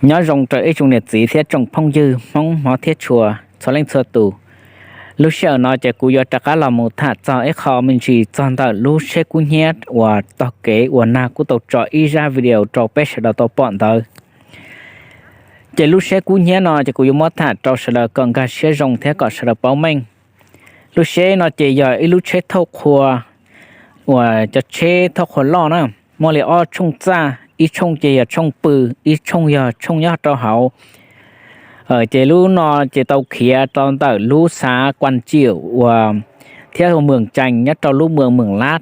Nyob zoo rau ib tsoom niam txiv thiab tsoom phooj ywg Hmoob hmov thiab tshua txhua leej txhua tus. Lub sij hawm no ces kuv yuav rov qab los mus tham txog ib qho me ntsis txog ntawm lub tsheb kub hnyiab uas taug kev uas nag kuj tau tso ib zaj video rau peb sawv daws tau pom ntawd. Ces lub tsheb kub hnyiab no ces kuv yuav muab tham rau sawv daws kom nkag siab zoo thiab kom sawv daws paub meej. Lub tsheb no ces yog ib lub tsheb thauj qhua uas cov tsheb thauj qhua loj na, muaj li ob tshooj txaj, ib tshooj ces yog tshooj pw, ib tshooj yog tshooj nyob rau hauv. Ces lub no ces tau khiav rau ntawm lub xav Kuas Tsium uas thiab Mws Tsees nyob rau lub mws Mws Lab,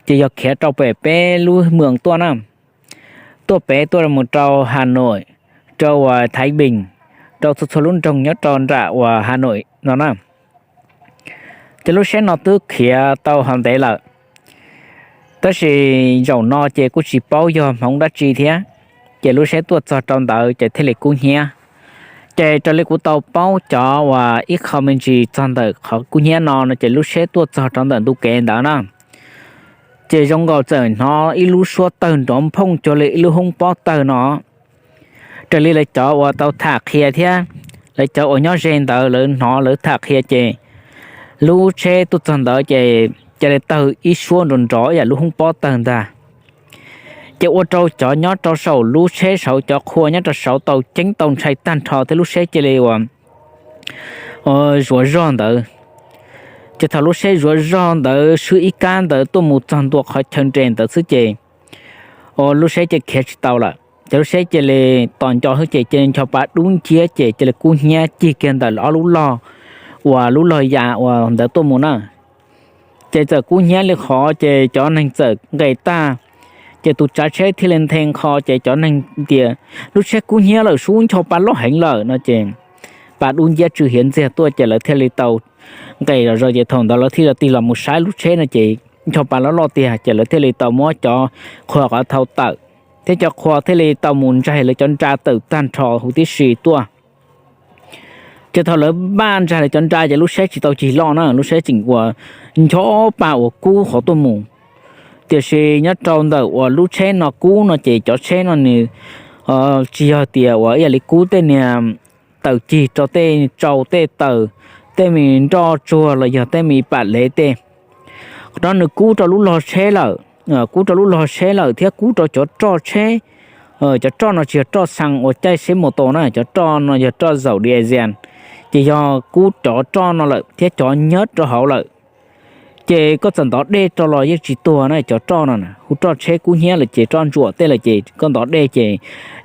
ces yog khiav rau pem peb lub mws tuaj na, tuaj pem tuaj mus rau Has Nois, rau uas Thaiv Npees, rau txhua txhua lub nroog nyob rau nram uas Has Nois no na. Ces lub tsheb no twb khiav tau hov ntev lawm, tab sis zaum no ces kuj tsis paub yog hmoov dab tsi thiab, ces lub tsheb tuaj txog rau ntawd ces thiaj li kub hnyiab. Ces raws li kuv tau paub cov uas ib qho me ntsis txog ntawm qhov kub hnyiab no no ces lub tsheb tuaj txog rau ntawm ntu kev ntawd na, ces zoo nkaus txawm hnov ib lub suab tawg nrov nphooj cuag li ib lub hoob pob tawg no. Raws li lawv cov uas tau tham qhia thiab lawv cov uas nyob ze ntawd lawv hnov lawv tham qhia ces lub tsheb tuaj txog ntawd ces cia li tawg ib suab nrov nrov yam lub hoob pob tawg ntag. Ces ua rau cov nyob rau saum lub tsheb saud, cov qhua nyob rau saud tau ceeb tau ntshai tag nrho thiab lub tsheb cia li uas zuav zog ntawd. Ces thaum lub tsheb zuav zog ntawd swb ib kab ntawd tuaj mus txog ntua qhov chaw nres ntawd xwb ces lub tsheb cia khiav tsis tau lawm. Ces lub tsheb cia li tos nco xwb ces cia li ncho pa dub nciab ces cia li kub hnyiab cig kiag ntawm ob lub log uas lub log ya uas ntawd tuaj mus na. Ces txawm kub hnyiab li qhov ces cov neeg txawm nqes tag, ces tus tsav tsheb thiaj li nthe nqho ces cov neeg tias lub tsheb kub hnyiab lawm, sub ncho pa loj heev lawm no ces pa dub nciab tsw hiav ntxiag tuaj ces lawv thiaj li tau nqes los zog. Ces thaum ntawd lawv thiaj li tig los mus saib lub tsheb no ces ncho pa loj loj tiag ces lawv thiaj li tau muab cov qhua qhov thau tawm, thiab cov qhua thiaj li tau mus ntsaig lawv cov nra tawm tag nrho huv tib si tuaj. Ces thaum lawv npaj ntsaig lawv cov nra ces lub tsheb tsis tau cig loj na, lub tsheb tseem uas ncho pa uas kub qhov tuaj mus. Tiam sis nyob rau ntawm uas lub tsheb no kub no ces cov tsheb no nws tsis yog tias uas ib yam li kub tej niag taws cig rau tej tsau tej taws, tej me nroj tsuag los yog tej me pam lev tej. Qhov no nws kub rau lub log tsheb lawm, kub rau lub log tsheb lawm thiab kub rau cov roj tsheb. Cov roj no tsis yog roj xaa uas caij tsheb mus tau na, cov roj no yog roj zaum diesel, ces yog kub cov roj no lawm thiab cov nyob rau hauv lawm. Ces koj txawm ntov dej rau los yeej tsis tuag na, cov roj no hu roj tsheb kub hnyiab lawm ces roj ntsuam tej lawm ces koj ntov dej ces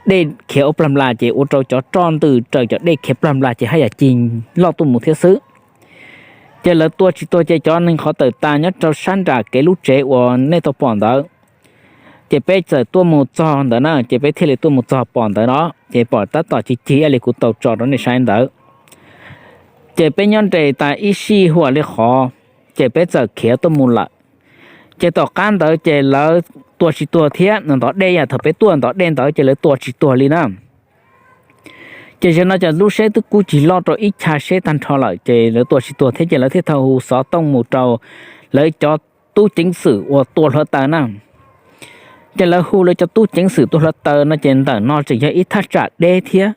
dej khiav ua plag nplas ces ua rau cov roj ntws raws cov dej khiav plag nplas ces haj yam cig loj tuaj mus thiab xwb. Ces lawv tua tsis tuag ces cov neeg qhov tawm tas nyob rau sab nram kev lub tsev uas nej tau pom ntawd, ces peb txawm tuaj mus txog ntawd na, ces peb thiaj li tuaj mus txog pom ntawd no, ces pom tab tom cig cig ib yam li kuv tau tso rau nej saib ntawd. Ces peb nyob nres tas ib sij huam li qhov, ces peb txawm khiav tuaj mus lawm. Ces tom qab ntawd ces lawv tua tsis tuag thiab, ntov dej yam thaum peb tuaj ntov dej ntawd ces lawv tua tsis tuag li na. Ces zaum no ces lub tsheb twb kub cig loj rau ib chav tsheb tag nrho lawm ces lawv tua tsis tuag thiab ces lawv thiaj tau hu xov tooj mus rau lawv cov tub ceev xwm uas tua hluav taws na. Ces lawv hu lawv cov tub ceev xwm tua hluav taws no ces ntawm no tseem yog ib thaj tsam deb thiab.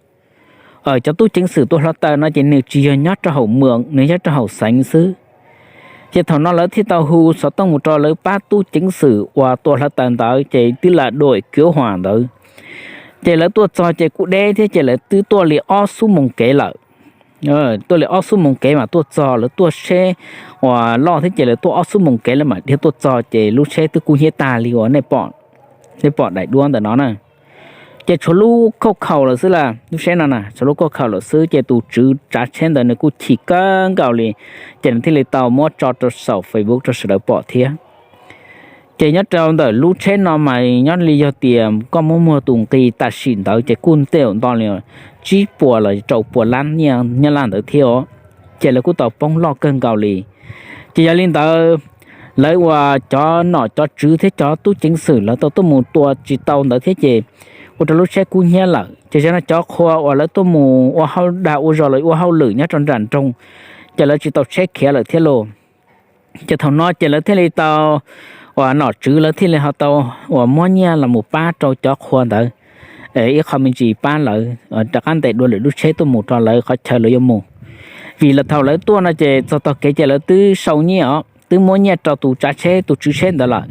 Cov tub ceev xwm tua hluav taws no ces nws tsis yog nyob rau hauv mws, nws nyob rau hauv xeev xwb. Ces thaum no lawv thiaj tau hu xov tooj mus rau lawv pab tub ceev xwm uas tua hluav taws ntawd ces twb lam duam kiv huam ntawd. Ces lawv tuaj txog ces kuj deb thiab ces lawv twb tuaj li ob xuab moos kev lawm. Tuaj li ob xuab moos kev mas tuaj txog, lawv tuaj tsheb uas loj thiab ces lawv tuaj ob xuab moos kev lawv mam dhia tuaj txog ces lub tsheb twb kub hnyiab tag li uas nej pom daim duab ntawm no na. Ces tshuav lub kauj khaum lawm xwb las, lub tsheb no na tshuav lub kauj khaum lawm xwb ces tus tswv tsav tsheb ntawd nws kuj chim kawg nkaus li, ces nws thiaj li tau muab tso rau saum Facebook rau sawv daws pom thiab. Ces nyob rau ntawm lub tsheb no mas nyob li yog tias koj muab muag tus nqi tam sim ntawd ces kuj nteum nto li tsib puas los rau puas lab nyiaj Nyab Laj ntawd thiab os. Ces lawv kuj tau poob loj kawg nkaus li. Ces yog li ntawd, lawv uas cov nom cov tswv thiab cov tub ceev xwm lawv tau tuaj mus tua tsis tau ntawd thiab ces ua rau lub tsheb kub hnyiab lawm. Ces zaum no cov qhua uas lawv tuaj mus ua hauj dag ua zog los ua hauj lwm nyob rau nram nroog, ces lawv tsis tau tsheb khiav lawm thiab lauj. Ces thaum no ces lawv thiaj li tau, uas nom tswv lawv thiaj li ho tau uas muab nyiaj los mus pab rau cov qhua ntawd. ib qho me ntsis pab lawv rov qab ntes dua lwm lub tsheb tuaj mus rau lawv qhov chaw lawv yuav mus. Vim lawv thaum lawv tuaj no ces txog tog kev ces lawv twb sau nyiaj os, twb muab nyiaj rau tus tsav tsheb, tus tswv tsheb ntawd lawm.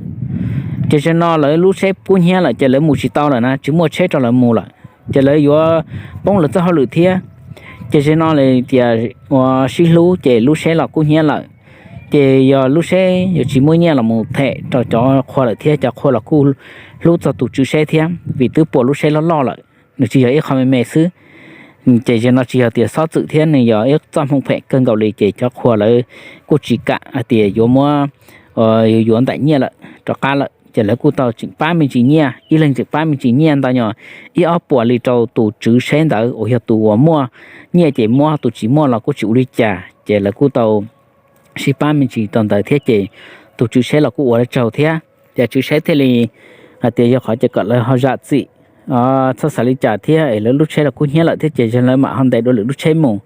Ces zaum no lawv lub tsheb kub hnyiab lawm ces lawv mus tsis tau lawm na, tsis muaj tsheb rau lawv mus lawm, ces lawv yuav poob lawv txoj hauj lwm thiab. Ces zaum no li tias ua sib hlub ces lub tsheb los kub hnyiab lawm. Ces yog lub tsheb yuav tsis muaj nyiaj los mus them rau cov qhua lawm thiab, cov qhua los kuj hlub txog tus tswv tsheb thiab vim twb puas lub tsheb loj loj lawm, nws tsis yog ib qho me me xwb. Ces zaum no tsis yog tias xob txwm thiab, nws yog ib txoj hmoo phem kawg nkaus li, ces cov qhua lawv kuj tsis kam hais tias yuav muab, yuav yuav ntaim nyiaj lawm rov qab lawm, ces lawv kuj tau tseem pab me ntsis nyiaj, ib leeg tseem pab me ntsis nyiaj ntau nyog ib ob puas li rau tus tswv tsheb ntawd uas yog tus uas muaj nyiaj ces muab, tus tsis muaj los kuj tsis ua li cas, ces lawv kuj tau sib pab me ntsis rau ntawd thiab ces tus tswv tsheb los kuj ua tsaug thiab. Ces tswv tsheb thiaj li hais tias yog qhov ces kom lawv ho zam txim txhob xav li cas thiab es lawv lub tsheb los kub hnyiab lawm thiab ces yog lawv mam ho ntes dua lwm lub tsheb mus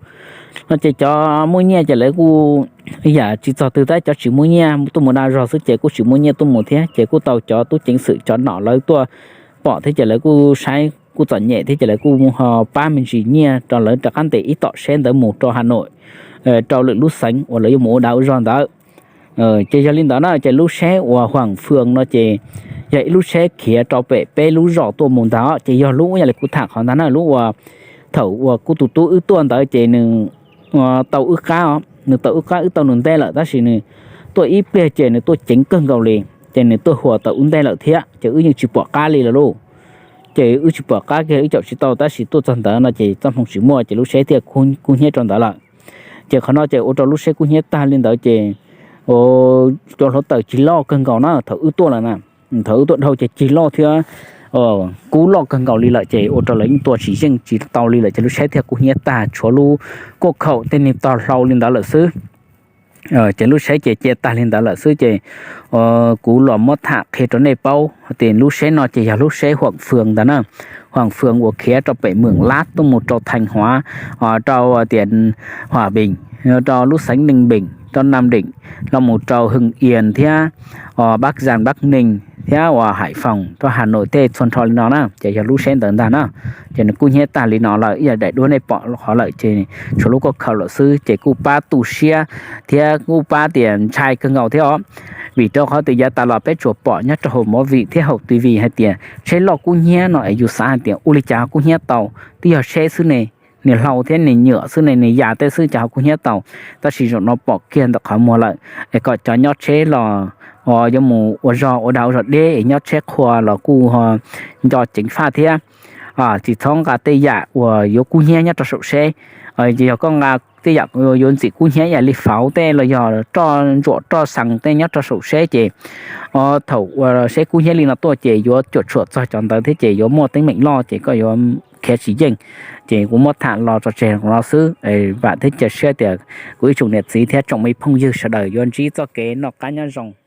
no ces cov muaj nyiaj ces lawv kuj yam tsis txog twg tab, cov tsis muaj nyiaj tuaj mus dag zog xwb ces kuj tsis muaj nyiaj tuaj mus thiab, ces kuj tau cov tub ceev xwm cov nom lawv tuaj pom thiab ces lawv kuj saib kuj txom nyem thiab ces lawv kuj ho pab me ntsis nyiaj rau lawv rov qab ntes ib tom tsheb ntawd mus rau Has Nois, rau lwm lub xeev uas lawv yuav mus ua dag ua zog ntawd. Ces yog li ntawd na ces lub tsheb uas Huam Fwm no ces yog ib lub tsheb khiav rau pem peb lub zos tuaj mus ntag, ces yog lub uas yog li kuv tham qhov ntag na, lub uas thaum uas kuv tus tub wb tuaj ntawd ces nws tau wb qab, nws tau wb qab wb tau nws ntej lawm tab sis nws tuaj ib pliag ces nws tuaj ceev kawg nkaus li, ces nws tuaj huas tau wb ntej lawm thiab ces wb yeej tsis pom qab li lawm lauj. Ces wb tsis pom qab kiag, wb caum tsis tau tab sis tuaj txog ntawd no ces txoj hmoo tsis muaj ces lub tsheb thiaj kub hnyiab rau ntawd lawm. Ces qhov no ces ua rau lub tsheb kub hnyiab tag li ntawd ces cov hluav taws cig loj kawg nkaus na thaum wb tuaj lawm na, thaum wb tuaj dhau ces cig loj thiab kub loj kawg nkaus li lawm ces ua rau lawv yeej tua tsis yeej tsis tau li lawm ces lub tsheb thiaj kub hnyiab tag, tshuav lub kauj khaum tej niag tog hlau li ntawd lawm xwb. Ces lub tsheb ces cia tag li ntawd lawm xwb ces kuv los muab tham qhia rau nej paub tias lub tsheb no ces yog lub tsheb Huam Fwm ntag na. Huam Fwm uas khiav rau pem Mwm Lab tuaj mus rau Theej Huav, rau tias Huam Peem, rau lub xeev Neej Peem, rau Nam Deem, los mus rau Hwm Ias thiab Bắc Giang Bắc Ninh thiab uas Haiv Foom rau Has Nois tej txhua nrho li no na ces yog lub tsheb ntawd ntag na. Ces nws kub hnyiab tag li no lawm, ib yam daim duab nej pom qhov lawm ces tshuav lub kauj khaum lawm xwb ces kuj pab tu siab thiab kuj pab tias ntshai kawg nkaus thiab os. Vim rau qhov tias yav tas los peb tsuas pom nyob rau hauv movie thiab hauv TV hais tias tsheb loj kub hnyiab no es yus xav hais tias ua li cas ho kub hnyiab tau, twb yog tsheb xwb ne, nws hlau thiab nws nyuam xwb ne, nws ya tej xwb cas ho kub hnyiab tau. Tab sis zaum no pom kiag ntawm qhov muag lawm es kom cov nyob tsheb los yuav mus ua zog ua dag ua zog deb es nyob tsheb qhua los kuj nco ceev faj thiab. Tsis txhob nqa tej yam uas yuav kub hnyiab nyob rau saum tsheb. Yog koj nqa tej yam yuav ntxim kub hnyiab yam li fauv tej los yog roj ntsuam roj xees tej nyob rau saum tsheb ces thaum uas seb kub hnyiab li no tuaj ces yuav cuam tshuam txog cov ntawd thiab ces yuav muaj teeb meem loj ces koj yuav khiav tsis yeej. Ces kuv muab tham los tso tseg no xwb, vam thiab cia siab tias kuv ib tsoom niam txiv thiab tsoom me phooj ywg sawv daws yuav ntsib txoj kev noj qab nyob zoo.